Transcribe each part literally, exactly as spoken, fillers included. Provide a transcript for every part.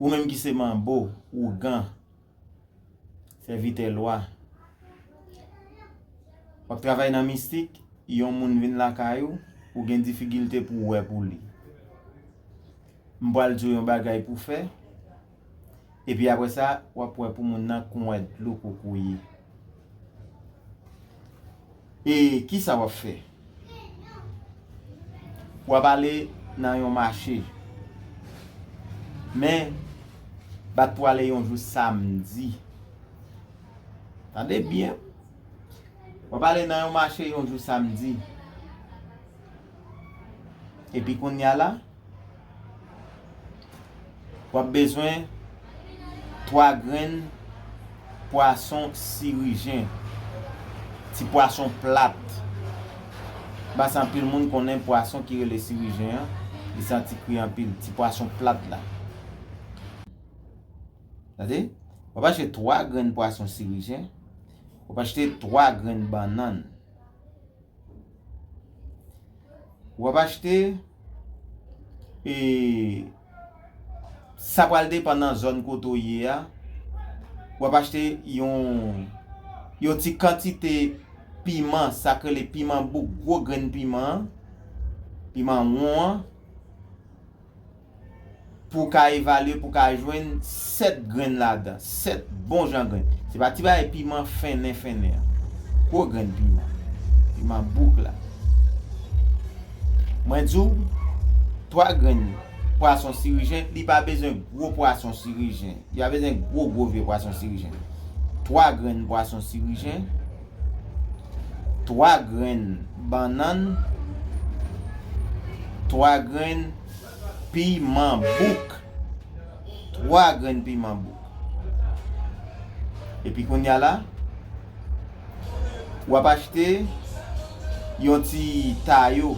Ou menm ki se manbo, ougan, sèvitè lwa, w ap travay nan mistik, yon moun vin lakay ou, ou gen difikilte pou w wè pou li. M pral di w yon bagay pou w fè, epi apre sa, w ap wè pou moun nan kon wè dlo kokoye. E kisa w ap fè? W ap ale nan yon mache. Men, bat pou ale yon jou samdi. Tande byen. W ap ale nan yon mache yon jou samdi. Epi kounye a la, w ap bezwen twa grenn pwason sirijen. Ti pwason plat. Paske anpil moun konnen pwason ki rele sirijen an, li santi kri anpil. Ti pwason plat la. Tande? W ap achte twa grenn pwason sirijen. W ap achte twa grenn bannann. W ap achte, e, sa pral depann nan zòn kote w ye a. W ap achte yon, yon ti kantite piman, sa k rele piman bouk, gwo grenn piman an, piman won an. Pou w ka evalye, pou w ka jwenn sèt grenn ladan, sèt bon jan grenn. Se pa ti bagay piman fennen, fennen an. Gwo grenn piman. Piman bouk la. Mwen di w, twa grenn pwason sirijen, li pa bezwen gwo pwason sirijen. Li pa bezwen gwo, gwo vye pwason sirijen. Twa grenn pwason sirijen, twa grenn bannann, twa grenn piman bouk. Twa grenn piman bouk. Epi kounye a la, w ap achte yon ti tayo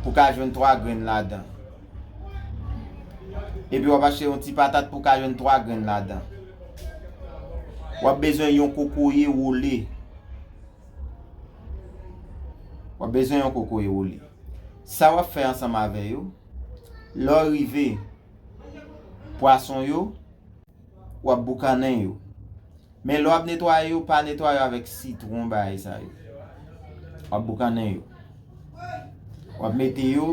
pou w ka jwenn twa grenn ladan. Epi w ap achte yon ti patat pou w ka jwenn twa grenn ladan. W ap bezwen yon kokoye wole. W ap bezwen yon kokoye wole. Sa w ap fè ansanm avè yo, lè w rive pwason yo, w ap boukannen yo. Men lè w ap netwaye yo, pa netwaye yo avèk sitwon, bagay sa yo. W ap boukannen yo. W ap mete yo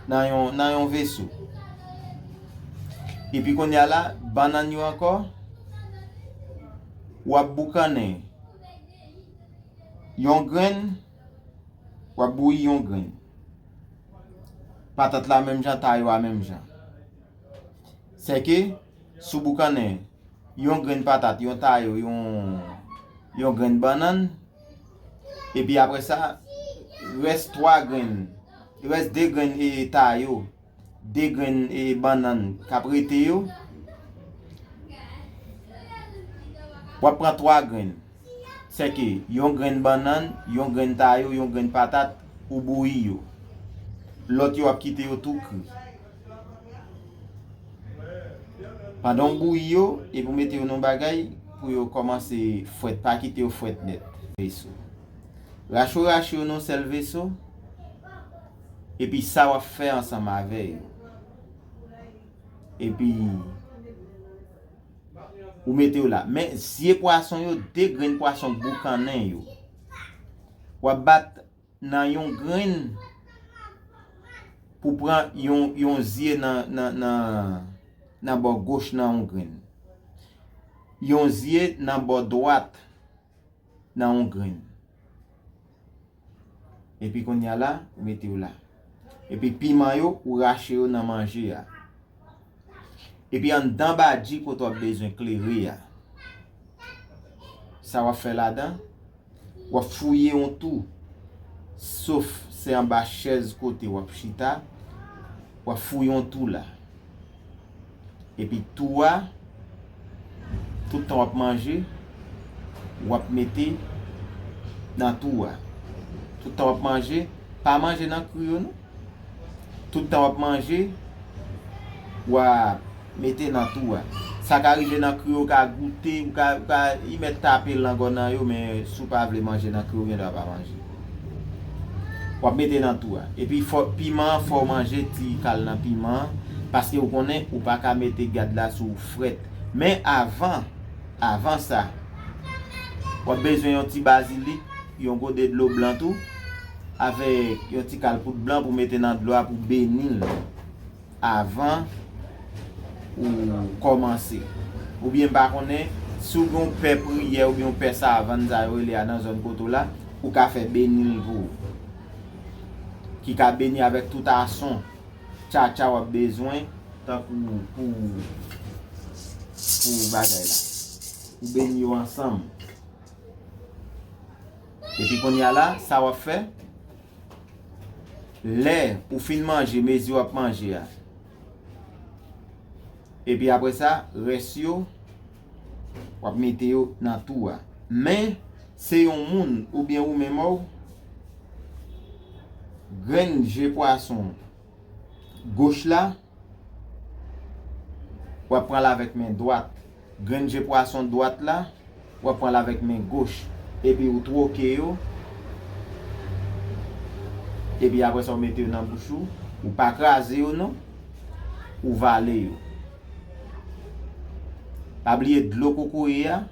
nan yon, nan yon veso. Epi kounye a la, bannann yo ankò, w ap boukannen yon grenn, w ap bouyi yon grenn. Patat la menm jan, tayo a menm jan. Sèke, si w boukannen yon grenn patat, yon tayo, yon, yon grenn bannann, epi apre sa, rès twa grenn, rès de grenn, e, tayo, de grenn, e, bannann k ap rete yo, w ap pran twa grenn. Sèke yon grenn bannann, yon grenn tayo, yon grenn patat, ou bouyi yo. Lòt yo w ap kite yo tou kri. Pandan w bouyi yo, epi w mete yo nan bagay pou yo kòmanse frèt, pa kite yo frèt nèt. Veso. Rache w rache yo nan sèl veso, epi sa w ap fè ansanm avè yo. Epi, ou mete yo la. Men zye pwason yo, de grenn pwason boukannen yo. W ap bat nan yon grenn pou pran yon, yon zye nan, nan, nan, nan bò goch nan yon grenn. Yon zye nan bò dwat nan yon grenn. Epi kounye a la, ou mete yo la. Epi piman yo, ou rache yo nan manje a. Epi anndan badji kote w ap bezwen klere a. Sa w ap fè ladan, w ap fouye yon tou. Sof se anba chèz kote w ap chita, w ap fouye yon tou la. Epi tou a, tout tan w ap manje, w ap mete nan tou a. Tout tan w ap manje, pa manje nan kri yo non. Tout tan w ap manje, w ap mete nan tou a. Sa ka rive nan kri yo, w ka goute, w ka, w ka, li mèt tape lang w nan yo, men si w pa vle manje nan kri yo, w gen dwa pa manje. W ap mete nan tou a. Epi fò, piman an, fò w manje ti kal nan piman an, Paske ou konnen ou pa ka mete gad la sou frèt. Men avan, avan sa, w ap bezwen yon ti bazilik, yon gode dlo blan tou, avèk yon ti kal poud blan pou mete nan dlo a pou beni l avan ou kòmanse. Oubyen m pa konnen, si w gen yon pè priyè oubyen yon pè savann sa yo rele a nan zòn kote w la, ou ka fè beni l pou ou. Ki ka beni avèk tout ason tchatcha w ap bezwen, tankou pou, pou bagay la. Ou beni yo ansanm. Epi kounye a la, sa w ap fè, lè ou fin manje, mezi w ap manje a. Epi apre sa, rès yo, w ap mete yo nan tou a. Men, se yon moun oubyen ou menm w, grenn je pwason goch la, w ap pran l avèk men dwat. Grenn je pwason dwat la, w ap pran l avèk men goch. Epi ou twoke yo. Epi apre sa, ou mete yo nan bouch ou. Ou pa kraze yo, non. Ou vale yo. Pa bliye dlo kokoye a.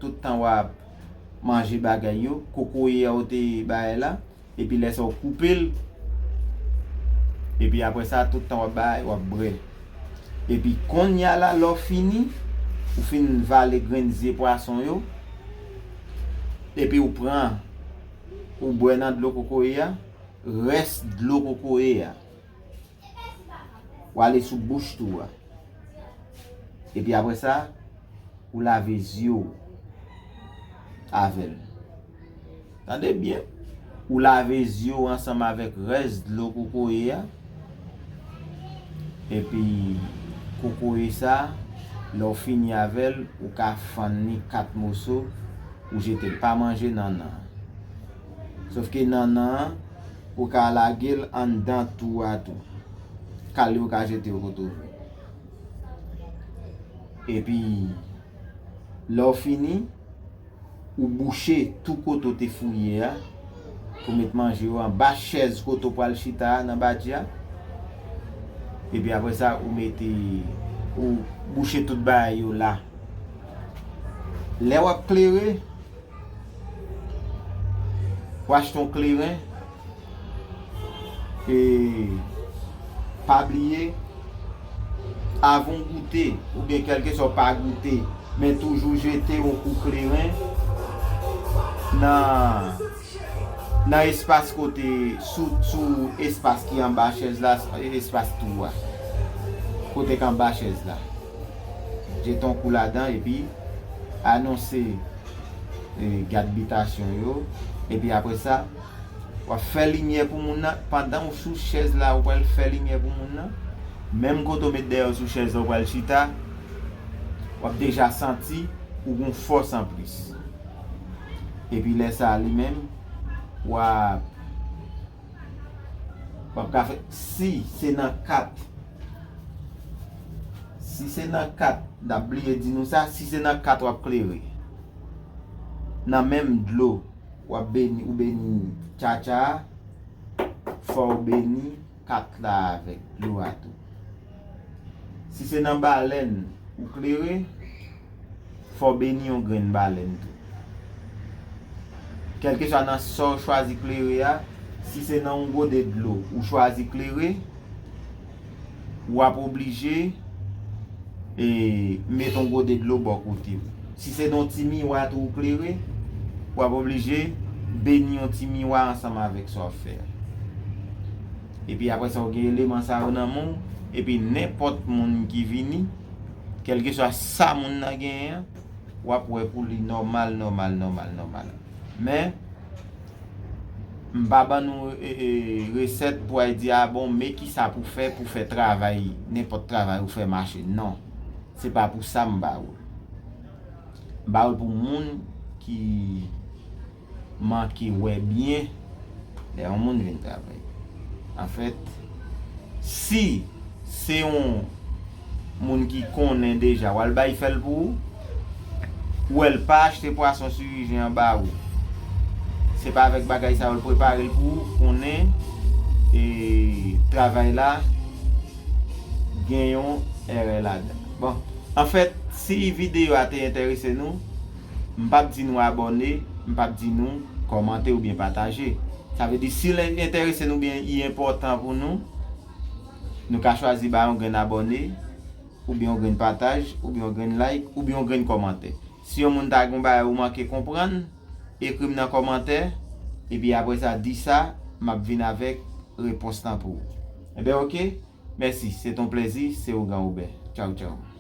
Tout tan w ap manje bagay yo, kokoye a ou te bay la. Epi lè sa ou koupe l. Epi apre sa, tout tan w ap bay, w ap bwè. Epi kounye a la, lè w fini, ou fin vale grenn zye pwason yo. Epi ou pran, ou bwè nan dlo kokoye a, rès dlo kokoye a. W ale sou bouch tou a. Epi apre sa, ou lave zye w avè l. Tande byen. Ou lave zye w ansanm avèk rès dlo kokoye a. Epi kokoye sa, lè w fini avè l, ou ka fann li kat moso, ou jete l. Pa manje nannan an. Sòf ke nannan an, ou ka lage l anndan tou a tou. Kal yo ka jete yo kote w vle. Epi, lè w fini, ou bouche tou kote w te fouye a, pou met manje yo anba chèz kote w pral chita a nan badji a. Epi apre sa, ou mete, ou bouche tout bagay yo la. Lè w ap klere, ou achte yon kleren, e pa bliye, avan w goute, oubyen kèlkeswa w pa goute, men toujou jete yon kou kleren nan, nan espas kote, sou, sou espas ki anba chèz la, espas tou a, kote k anba chèz la. Jete yon kou ladan epi anonse, e, gad bitasyon yo. Epi apre sa, w ap fè limyè pou moun nan. Pandan w sou chèz la, ou pral fè limyè pou moun nan. Menm kote w met dèyè w sou chèz la, ou pral chita, w ap deja santi ou gen fòs anplis. Epi lè sa a li menm, w ap W ap ka fè, si se nan kat, si se nan kat, n ap bliye di nou sa, si se nan kat w ap klere, nan menm dlo, w ap beni, ou beni tchatcha a, fò w beni kat la avèk dlo a tou. Si se nan balèn ou klere, fò w beni yon grenn balèn tou. Kèlkeswa nan sa w chwazi klere a, si se nan yon gode dlo ou chwazi klere, w ap oblije, e, met yon gode dlo bò kote w. Si se nan yon ti miwa tou ou klere, w ap oblije beni yon ti miwa ansanm avèk sa w ap fè a. Epi apre sa, w gen eleman sa yo nan men w, epi nenpòt moun ki vini, kèlkeswa sa moun nan genyen an, w ap wè pou li nòmal, nòmal, nòmal, nòmal. Men, m pa ban nou, e, e, resèt pou al di, a bon, men kisa pou fè, pou fè travay, nenpòt travay ou fè mache. Non, se pa pou sa m ba ou l. M ba ou l pou moun ki manke wè byen lè yon moun vin travay. Anfèt, si se yon moun ki konnen deja, w al bay fè l pou ou, ou wè l pa achte pwason sirijen an ba ou. Se pa avèk bagay sa yo l prepare l pou ou, konnen, e, travay la, Gen yon erè ladan. Bon, anfèt, si videyo a te enterese nou, m p ap di nou abòne, m p ap di nou kòmante oubyen pataje. Sa vle di, si l enterese nou oubyen li enpòtan pou nou, nou ka chwazi ba yon grenn abòne, oubyen yon grenn pataj, oubyen yon grenn like, oubyen yon grenn kòmantè. Si yon moun ta gen yon bagay ou manke konprann, ekri m nan kòmantè, epi apre sa, di sa, m ap vin avèk repons lan pou ou. Enben, oke, mèsi, se t on plèzi, se ougan Woubè. Tchaw, tchaw.